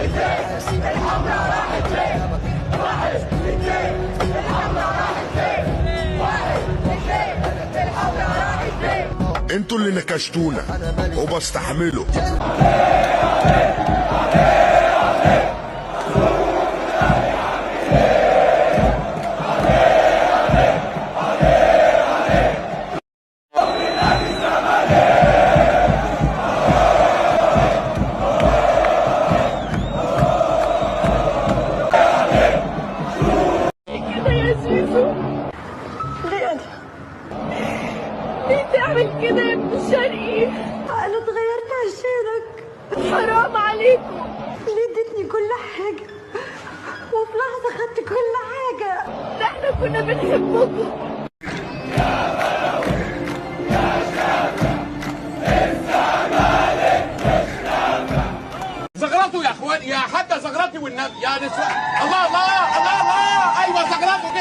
اثنين، الحمرا راحت فين؟ 1 2، الحمرا راحت فين؟ 1 2، الحمرا راحت فين؟ انتوا اللي نكشتونا وبستحمله. كده يا زيزو؟ ليه انا؟ ليه تعمل كده يا ابن شرقي؟ انا اتغيرت عشانك. حرام عليكم. ليه اديتني كل حاجة وفي لحظة خدت كل حاجة؟ ده احنا كنا بنحبكم. زغرته يا اخوان، يا حتى زغرتي والنبي يا نسوان. الله الله الله الله، ايوه زغرته.